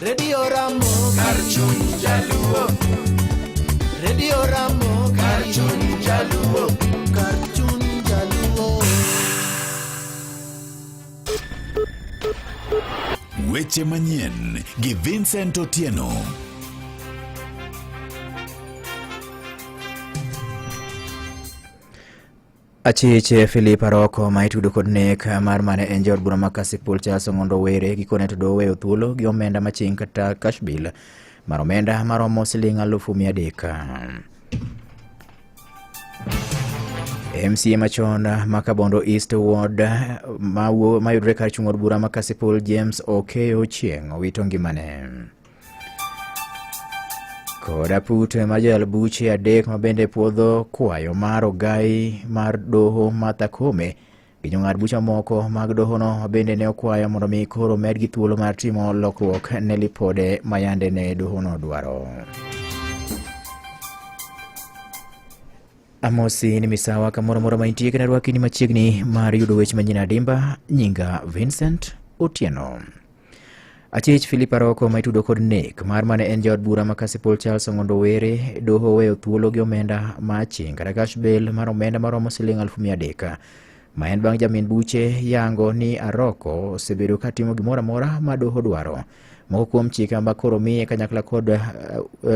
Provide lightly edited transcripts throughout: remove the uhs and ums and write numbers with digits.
Radio Ramogi kar chuny jaluo. Radio Ramogi kar chuny jaluo. Kar chuny jaluo. Weche manyien gi Vincent Otieno. Achich Philip Aroko ma itudo kod nek mar mane en jaod bura ma Kasipul Charles Ong'ondo Were gikone to doho oweyo thuolo gi omenda maching kata cash bill mar omenda maromo siling 300,000. MCA machon ma Kabondo East Ward mayudore kar chung' od bura ma Kasipul James Okeyo Ochieng' owito ngimane. Kod aput mar joyal buche adek ma bende puodho kwayo mar ogai mar doho Martha Koome gi jong'ad bucha moko mag dohono bende ne okwayo mondo mi koro medgi thuolo mar timo lokruok ne lipode ma yande ne dohono dwaro. Amosi ni misawa kamoro amora ma intie kendo arwaki ni machiegni mar yudo weche manyien adimba. Nyinga Vincent Otieno. Achich Philip Aroko ma itudo kod nek mar mane en jaod bura ma Kasipul Charles Ong'ondo Were doho oweyo thuolo gi omenda ma aching' kata cash bail mar omenda maromo siling 300,000 ma en bang' jamin buche yango ni Aroko osebedo ka timo gimoro amora ma doho dwaro. Moko kuom chike ma koro miye kanyakla kod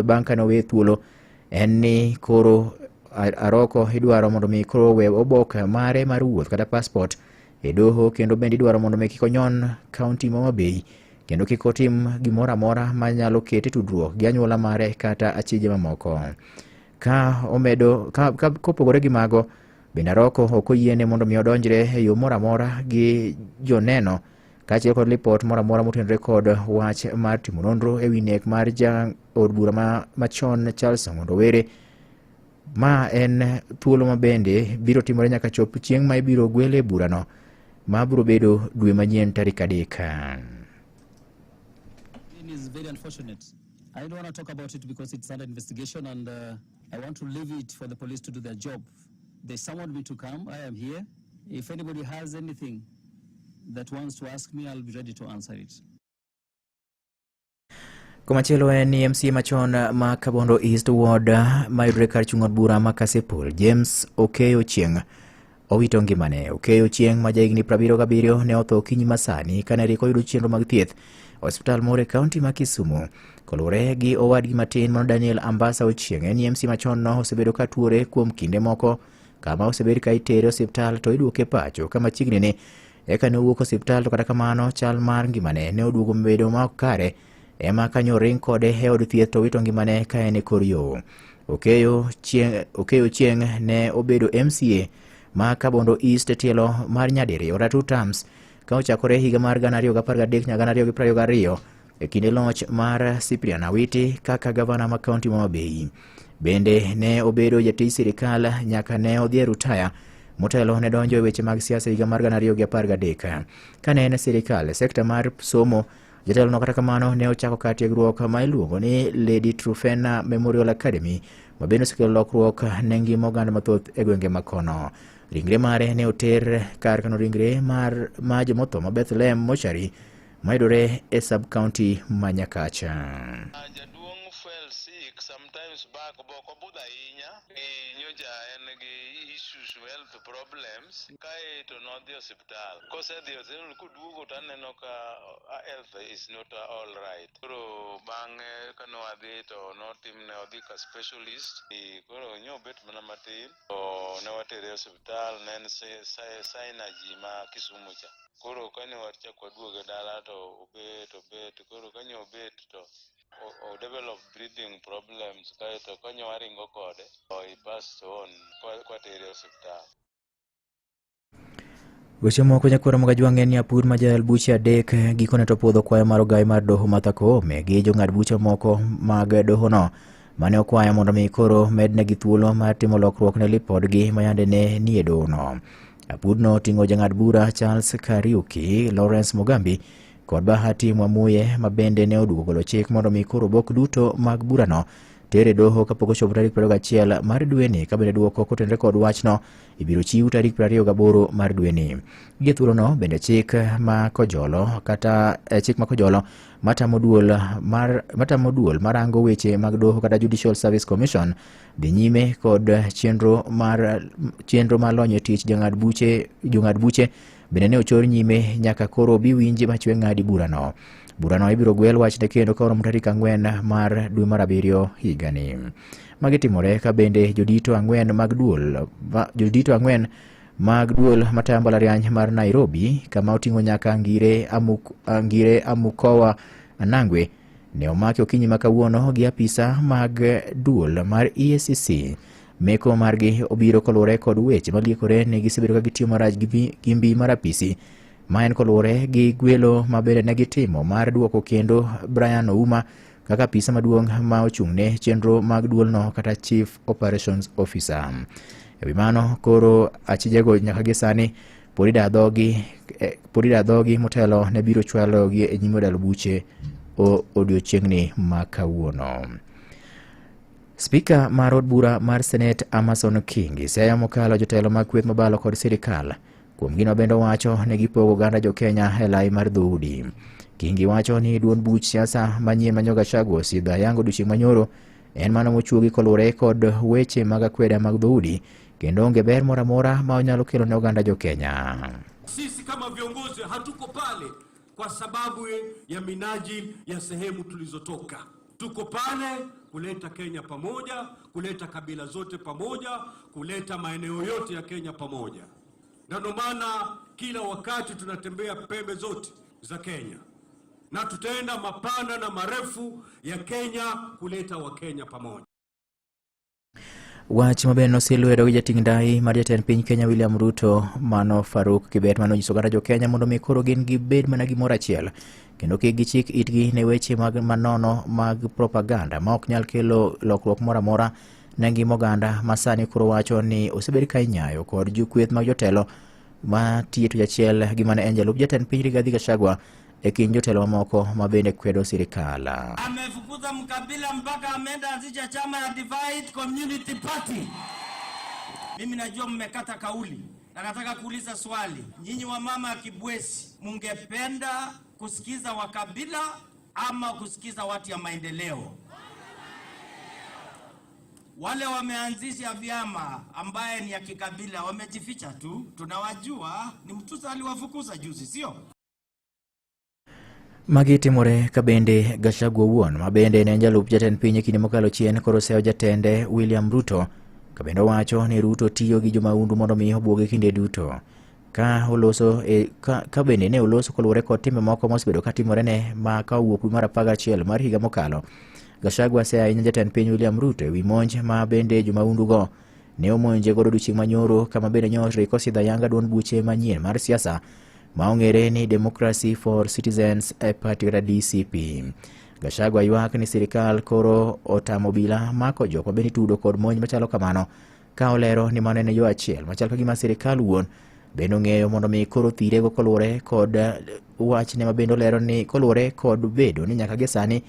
bang' kane oweye thuolo en ni koro Aroko idwaro mondo mi koro owe oboke mare mar wuoth kata passport e doho kendo bende idwaro mondo mi kik onyon kaunti ma Homa Bay kendo kik otim gimoro amora manyalo kete tudruok gi anyuola mare kata achije mamoko. Ka omedo ka, ka, kopogore gi mago bende Aroko ok oyiene mondo mi odonjre e yo moro amora gi joneno kaachiel kod lipot moro amora motenore kod wach mar timo nonro e wi nek mar ja od bura machon Charles Ong'ondo Were. Ma en thuolo ma bende biro timore nyaka chop chieng' ma ibiro gwele e burano ma biro bedo dwe manyien tarik 3. It is very unfortunate. I don't want to talk about it because it's under investigation and I want to leave it for the police to do their job. They summoned me to come. I am here. If anybody has anything that wants to ask me, I'll be ready to answer it. Komachielo en ni MCA machon ma Kabondo East Ward mayudore kar chung' od bura ma Kasipul James Okeyo Ochieng' owito ngimane. Okeyo Ochieng' ma jahigni 77 ne otho okinyi masani kane rik oyudo chenro mag thieth e osiptal moro e kaunti ma Kisumu. Koluwore gi owadgi matin mano Daniel Ambasa Ochieng' en ni MCA machon no osebedo ka tuore kuom kinde moko kama osebed ka itere osiptal to iduoke pacho ka machiegni ni eka ne owuok osiptal to kata kamano chal mar ngimane ne oduogo bedo ma ok kare ema kanyo oring kode e od thieth to owito ngimane ka en e kor yo. Okeyo Chieng' ne obedo MCA ma Kabondo East e tielo mar nyadiriyo kata 2 terms ka ochakore higa mar 2013 nyaka 2022 e kinde loch mar Cyprian Awiti kaka gavana ma kaunti ma Homa Bay. Bende ne obedo jatij sirikal nyaka ne odhi e rutaya motelo ne donjo e weche mag siasa higa mar 2013. Kane en e sirikal e sekta mar somo, jatelono kata kamano ne ochako kar tiegruok ma iluongo ni Lady Trufena Memorial Academy ma bende osekelo lokruok ne ngima oganda mathoth e gwenge ma kono. Ringre mare ne oter kar kano ringre mar ma jomotho ma Bethlehem Mochari mayudore e sub county ma Nyakacha. Jaduong' fell sick sometimes back, bok obudho ahinya. Nyocha en gi issues, health problems. Kae to nodhi osiptal. Kosedhi osiptal koduogo to aneno ka health is not all right. Koro bang'e kane wadhi to notimne odhi ka specialist. Koro nyo obet mana matin to ne watere osiptal ne en Synergy ma Kisumu cha. Koro kane wachako waduoge dala to obet obet koro kanyo obet to o develop breathing problems kaeto kanyo waringo kode to he passed on kwatere osiptal. Weche moko nyakwara mag Ajwang' en ni apur ma jayal buche adek gikone to puodho kwayo mar ogai mar doho Martha Koome gi jong'ad buche moko mag dohono mane okwayo mondo mi koro mednegi thuolo mar timo lokruok ne lipodgi ma yande ne nie dohono. Apudno oting'o jang'ad bura Charles Kariuki, Lawrence Mugambi kod Bahati Mwamuye ma bende ne oduogo golo chik mondo mi koro obok duto mag burano ter e doho kapok ochopo tarik 21 mar dweni ka bende duoko kotenore kod wachno ibiro chiw tarik 28 mar dweni. Gi thuolono bende chik ma kojolo kata chik ma kojolo matamo duol mar matamo duol marango weche mag doho kata Judicial Service Commission dhi nyime kod chenro mar chenro mar lonyo tich jang'ad buche jong'ad buche bende ne ochor nyime nyaka koro bi winj machwe ng'adi burano. Burano ibiro gwel wachne kendo ka oromo tarik 4 mar dwe mar 7 higani. Magi timore ka bende jodito 4 mag duol jodito 4 mag duol matayo mbalariany mar Nairobi kama oting'o nyaka Ngire Amukowa Anangwe ne omaki okinyi ma kawuono gi apisa mag duol mar EACC. Meko margi obiro koluwore kod weche maliekore ni gisebedo ka gitiyo marach gi mbi mar apisi ma en koluwore gi gwelo ma bende ne gitimo mar duoko kendo Brian Ouma kaka apisa maduong' ma ochung'ne chenro mag duolno kata Chief Operations Officer. E wi mano koro achijego nyaka gi sani pod ida dhogi motelo ne biro chwalogi e nyim od buche odiochieng'ni ma kawuono. Spika mar od bura mar Senate Amason Kingi seyo mokalo jotelo mag kweth mabalo kod sirikal kuom gino bende owacho ne gipogo oganda jo Kenya e lai mar dhoudi. Kingi wacho ni duond buch siasa manyien ma Gachagua osidho ayango odiochieng' manyoro en mano mochuogi koluwore kod weche mag akweda mag dhoudi kendo onge ber moro amora ma onyalo kelo ne oganda jo Kenya. Sisi kama viongozi hatuko pale kwa sababu ya minajili ya sehemu tulizotoka. Tuko pale kuleta Kenya pamoja, kuleta kabila zote pamoja, kuleta maeneo yote ya Kenya pamoja. Na ndio maana kila wakati tunatembea pembe zote za Kenya. Na tutaenda mapana na marefu ya Kenya kuleta Wakenya pamoja. Wach maber nosil lwedo gi jating' ndai mar jatend piny Kenya William Ruto mano Faruk Kibet mano onyiso oganda jo Kenya mondo mi koro gin gibed mana gimoro achiel kendo kik gichik itgi ne weche mag manono mag propaganda ma ok nyal kelo lokruok moro amora ne ngima oganda ma sani koro wacho ni osebed ka inyayo kod jokweth mag jotelo ma tiyo tich achiel gi mane en jalup jatend piny Rigathi Gachagua e kind jotelo mamoko ma bende kwedo sirikal. Amefukuza mkabila mpaka ameenda anzisha chama ya Divide Community Party. Mimi najua mmekata kauli na nataka kuuliza swali. Nyinyi wamama Kibwezi, mungependa kusikiza wakabila ama kusikiza watu ya maendeleo? Wale wameanzisha vyama ambaye ni ya kikabila wamejificha tu, tunawajua. Ni Mtusa aliwafukuza juzi, sio? Magi timore ka bende Gachagua owuon ma bende ne en jalup jatend piny e kinde mokalo chien koro oseyo jatende William Ruto ka bende owacho ni Ruto tiyo gi jomahundu mondo mi obuoge kinde duto. Ka oloso ka bende ne oloso koluwore kod timbe moko mosebedo ka timore ne ma ka owuok dwe mar 11 mar higa mokalo. Gachagua oseyo ahinya jatend piny William Ruto ewi monj ma bende jomahundu go ne omonje godo odiochieng' manyoro kama bende nyochre kosidho ayanga duond buche manyien mar siasa ma ong'ere ni Democracy for Citizens Party kata DCP. Gachagua ywak ni sirikal koro otamo obila mako jok ma bende itudo kod monj machalo kamano ka olero ni mano en yo achiel machal ka gima sirikal wuon bende ong'eyo mondo mi koro thirego koluwore kod wachne ma bende olero ni koluwore kod bedo ni nyaka gi sani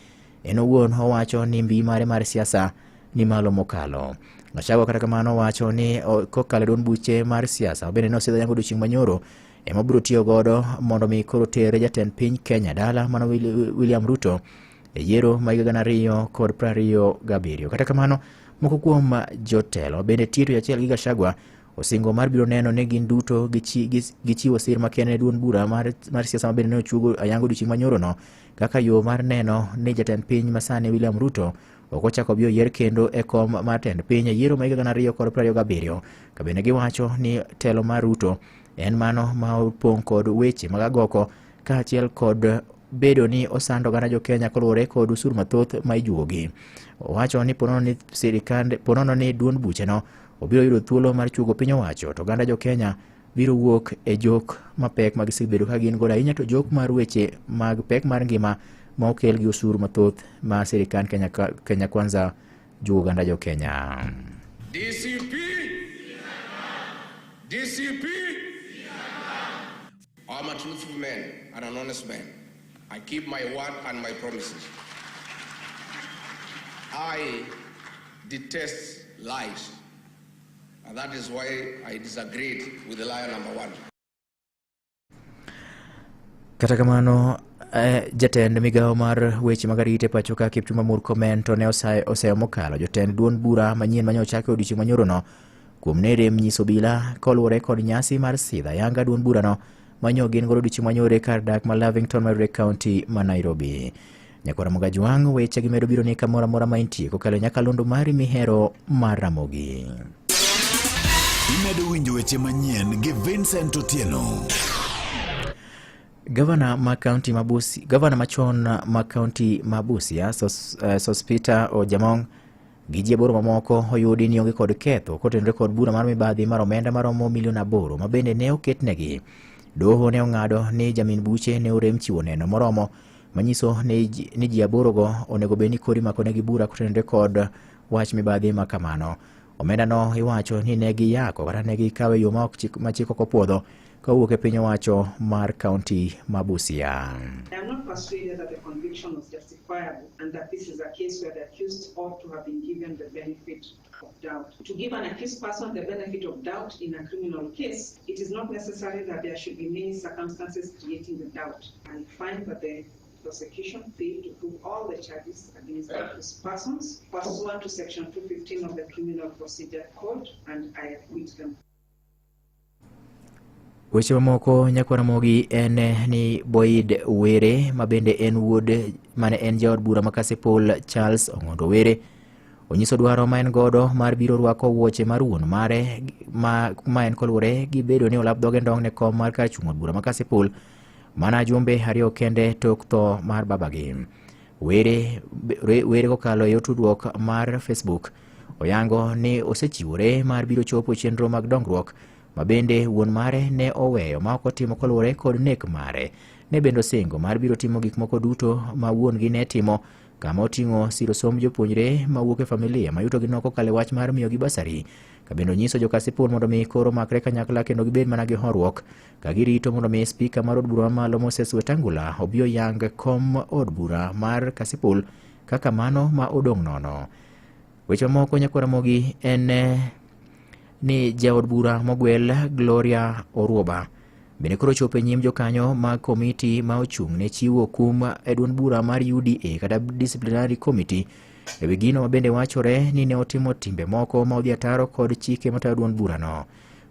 en owuon owacho ni mbi mare mar siasa ni malo mokalo. Gachagua kata kamano owacho ni kokalo e duond buche mar siasa bende nosidho yango odiochieng' manyoro ema obiro tiyo godo mondo mi koro ter jatend piny Kenya dala mano William Ruto e yiero ma higa 2027. Kata kamano moko kuom jotelo bende tiyo tich achiel gi Gachagua osingo mar biro neno ni gin duto gichiwo sir makende ne duond bura mar siasa ma bende ne ochuogo ayango odiochieng' manyoro no kaka yo mar neno ni jatend piny masani William Ruto ok ochako obi oyier kendo e kom mar tend piny e yiero ma higa 2027. Ka bende giwacho ni telo mar Ruto en mano ma opong' kod weche mag agoko kaachiel kod bedo ni osando oganda jo Kenya koluwore kod osuru mathoth ma ijuogi. Owacho ni ponono ni sirikand ponono ni duond bucheno obiro yudo thuolo mar chuogo piny owacho to oganda jo Kenya biro wuok e jok mapek ma gisebedo ka gin godo ahinya to jok mar weche mag pek mar ngima ma okel gi osuru mathoth ma sirikand Kenya Kwanza juogo oganda jo Kenya. DCP DCP I'm a truthful man and an honest man. I keep my word and my promises. I, detests lies. And that is why I disagreed with the liar number one. Kata kamano, jatend migawo mar weche mag arita e pacho ka Kipchumba Murkomen to ne oseyo mokalo jotend duond bura manyien mane ochak e odiochieng' manyorono kuom ne rem nyiso obila koluwore kod nyasi mar sidho ayanga duond burano manyo gin godo odiochieng' manyoro e kar dak ma Lavington mayudore e kaunti ma Nairobi. Nyakwara Mogajwang' weche gimedo biro ni kamoro amora ma intie kokalo e nyakalondo mari mihero mar Ramogi. Imedo winjo weche manyien gi Vincent Otieno. Gavana ma kaunti ma Busia, gavana machon ma kaunti ma Busia Sospeter Ojamong gi ji aboro mamoko oyudi ni onge kod ketho kotenore kod bura mar mibadhi mar omenda maromo milion 8 ma bende ne oketnegi. Doho ne ong'ado ni jamin buche ne orem chiwo neno moromo manyiso ni ji aborogo onego bed ni koro imakonegi bura kotenore kod wach mibadhi ma kamano. Omendano iwacho ni ne giyako kata ne gikawo e yo ma ok chik, ma chik ok opuodho kowuok e piny owacho mar kaunti ma Busia. I am not persuaded that the conviction was justifiable and that this is a case where the accused ought to have been given the benefit of doubt. To give an accused person the benefit of doubt in a criminal case, it is not necessary that there should be many circumstances creating the doubt. I find that the prosecution failed to prove all the charges against the accused persons pursuant to Section 215 of the Criminal Procedure Code, and I acquit them. Weche mamoko nyakwar Ramogi en ni Boyd Were ma bende en wuod mane en jaod bura ma Kasipul Charles Ong'ondo Were onyiso dwaro ma en godo mar biro rwako wuoche mar wuon mare ma en koluwore gi bedo ni olap dhoge ndong' ne kom mar kar chung' od bura ma Kasipul mana jumbe 2 kende tok tho mar babagi. Were kokalo e tudruok mar Facebook oyango ni osechiwore mar biro chopo chenro mag dongruok ma bende wuon mare ne oweyo ma ok otimo koluwore kod nek mare. Ne bende osingo mar biro timo gik moko duto ma wuon-gi ne timo kama oting'o siro somb jopuonjre mawuok e familia ma yutogi nok kokalo e wach mar miyogi basari. Ka bende onyiso jo Kasipul mondo mi koro makre kanyakla kendo gibed mana gi horuok ka girito mondo mi spika mar od bura mamalo Moses Wetangula obi oyang kom od bura mar Kasipul kaka mano ma odong' nono. Weche mamoko nyakwar Ramogi en ni jaod bura mogwel Gloria Oruoba bende koro chopo e nyim jokanyo mag komiti ma ochung' ne chiwo kum e duond bura mar UDA kata Disciplinary Committee e wi gino ma bende wachore ni ne otimo timbe moko ma odhi ataro kod chike matayo duond burano.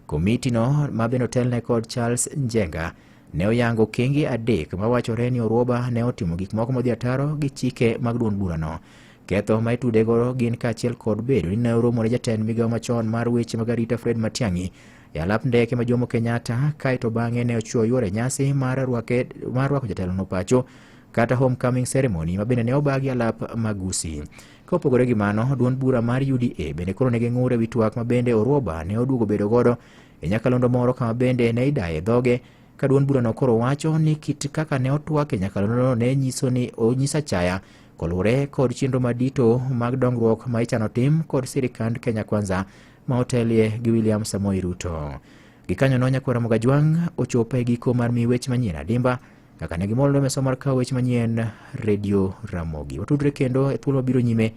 Komiti no ma bende otelne kod Charles Njenga ne oyango okenge 3 ma wachore ni Oruoba ne otimo gik moko modhi ataro gi chike mag duond burano. Ketho ma itudego gin kaachiel kod bedo ni ne oromo ne jatend migawo machon mar weche mag arita Fred Matiang'i e alap ndeke ma Jomo Kenyatta, kaeto bang'e ne ochuo yuore nyasi mar rwako jatelono pacho kata homecoming ceremony ma bende ne obagi alap Magusi. Kopogore gi mano, duond bura mar UDA bende koro nigi ng'ur e wi twak ma bende Oruoba ne oduogo bedo godo e nyakalondo moro kama bende ne idaye dhoge ka duond burano koro wacho ni kit kaka ne otwak e nyakalondono ne nyiso ni onyiso achaya koluwore kod chenro madito mag dongruok ma ichano tim kod sirikand Kenya Kwanza ma otelie gi William Samoei Ruto. Gikanyono nyakwar Ramogi Ajwang' ochopo e giko mar miyi weche manyien adimba kaka ne gimolno meso mar kawo weche manyien Radio Ramogi. Watudre kendo e thuolo mabiro nyime.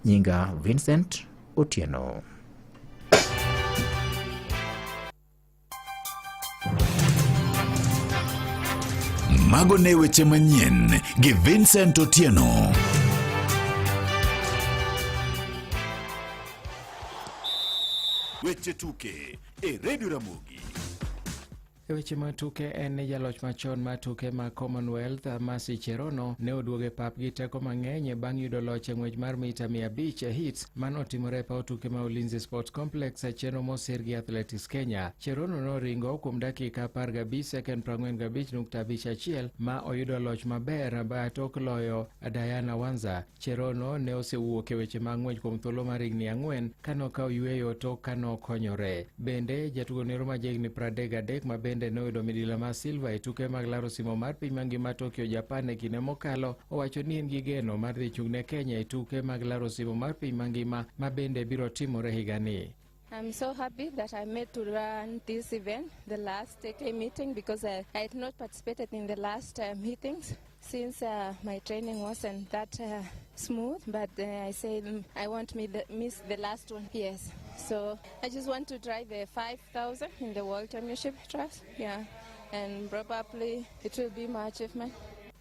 Nyinga Vincent Otieno. Mago ne weche manyien gi Vincent Otieno. Weche tuke e Radio Ramogi. E weche mag tuke en ni jaloch machon mar tuke mag Commonwealth Mercy Cherono ne oduogo e pap gi teko mang'eny bang' yudo loch e ng'wech mar mita 500 e heats manotimore e paw tuke ma Ulinzi Sports Complex e chenro mosir gi Athletics Kenya. Cherono noringo kuom dakika 15 second 45.51 ma oyudo loch maber tok loyo Diana Wanza. Cherono ne osewuok e weche mag ng'wech kuom thuolo mar higni 4 kane okawo yueyo tok kane okonyore. Bende jatugo nero ma jahigni 33 ma bende ne oyudo midila mar silva e tuke mag laro simo mar piny mangima Tokyo, Japan e kinde mokalo, owacho ni en gi geno mar dhi chung' ne Kenya e tuke mag laro simo mar piny mangima ma bende biro timore higani. I'm so happy that I made to run this event, the last AK meeting, because I had not participated in the last meetings since my training wasn't that smooth. But I said I won't miss the last one. Yes. So I just want to try the 5,000 in the World Championship trials. Yeah. And probably it will be my achievement.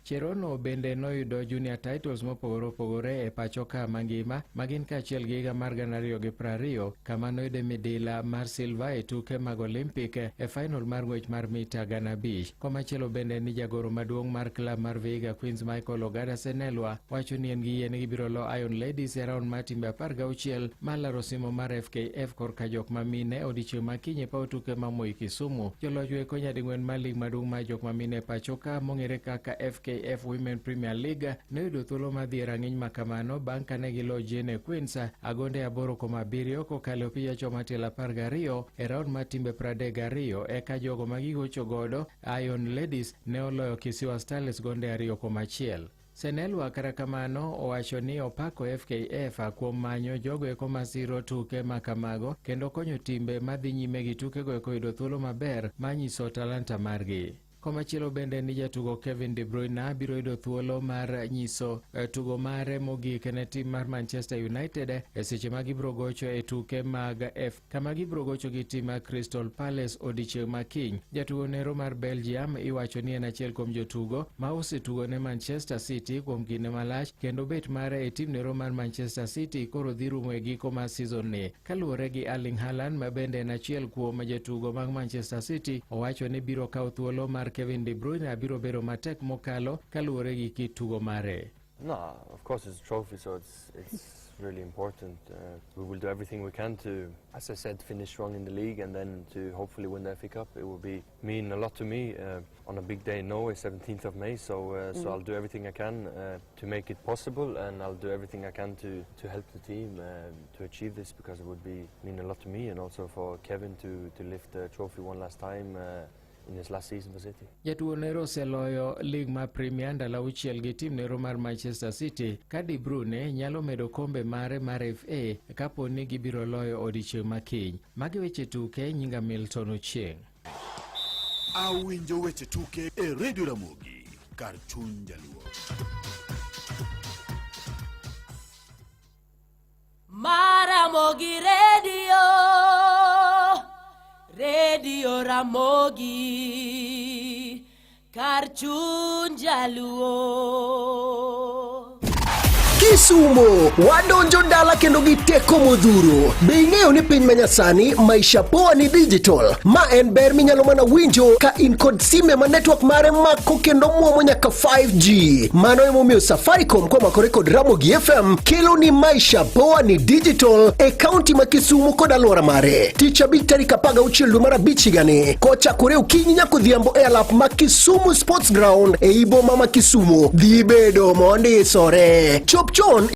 Cherono bende noyudo junior titles mopogore opogore e pacho ka mangima magin kaachiel gi higa mar 2020 kama noyude midila mar silver e tuke mag Olympic e final mar ng'wech mar mita 5,000. Komachielo bende ni jagoro maduong' mar club mar Vihiga Queens Michael Ogada Senelwa wacho ni en gi yie ni gibiro lo Iron Ladies e round mar timbe 16 mar laro simo mar FKF korka jok mamine odiechieng' ma kiny e paw tuke ma Moi Kisumu. Joloch weko nyading'wen mar lig maduong' mar jok mamine e pacho ka mong'ere kaka FKF Women Premier League noyudo thuolo mar dhi e rang'iny makamano bang' kane gilo Gene Queens agonde 8-7 kokalo e opich achoma tielo 12 e round mar timbe 32 eka jogo ma gigocho godo Iron Ladies ne oloyo Kisiwa Starlets gonde 2-1. Senelwa kata kamano owacho ni opako FKF kuom manyo jogo eko masiro tuke ma kamago kendo konyo timbe madhi nyime gi tukego eko yudo thuolo maber mar nyiso talanta margi. Komachielo bende ni jatugo Kevin De Bruyne biro yudo thuolo mar nyiso tugo mare mogik ne tim mar Manchester United e seche ma gibiro gocho e tuke mag F kama gibiro gocho gi tim mar Crystal Palace odiechieng' ma kiny. Jatugo nero mar Belgium iwacho ni en achiel kuom jotugo ma osetugo ne Manchester City kuom kinde malach kendo bet mare e tim nero mar Manchester City koro dhi rumo e giko mar season ni. Kaluwore gi Erling Haaland ma bende en achiel kuom jotugo mag Manchester City, owacho ni biro kawo thuolo mar Kevin De Bruyne biro bedo matek mokalo kaluwore gi kit tugo mare. No, of course it's a trophy, so it's really important. We will do everything we can to, as I said, finish strong in the league and then to hopefully win the FA Cup. It will be mean a lot to me on a big day in Norway, 17th of May. So I'll do everything I can to make it possible, and I'll do everything I can to help the team to achieve this, because it would be mean a lot to me and also for Kevin to lift the trophy one last time in his last season for City. Jatugo nero oseloyo lig mar Premier ndalo auchiel gi tim nero mar Manchester City ka De Bruyne nyalo medo kombe mare mar FA kapo ni gibiro loyo odiechieng' ma kiny. Magi weche tuke, nyinga Milton Ochieng'. Awinjo weche tuke e Radio Ramogi kar chuny jaluo. Maramogi Radio, Radio Ramogi, kar chuny jaluo. Kisumo wadonjo dala kendo gi teko modhuro. Be ing'eyo ni piny manyasani maisha poa ni digital? Ma en ber minyalo mana winjo ka in kod sime ma network mare mako kendo muomo nyaka 5G. Mano emomiyo Safaricom komakore kod Ramogi FM kelo ni maisha poa ni digital e kaunti ma Kisumu kod alwora mare. Tich abich tarik 16 dwe mar abich higani kochakore okinyi nyaka odhiambo e alap ma Kisumu Sports Ground e boma ma Kisumu dhi bedo mondisore. Chop chon.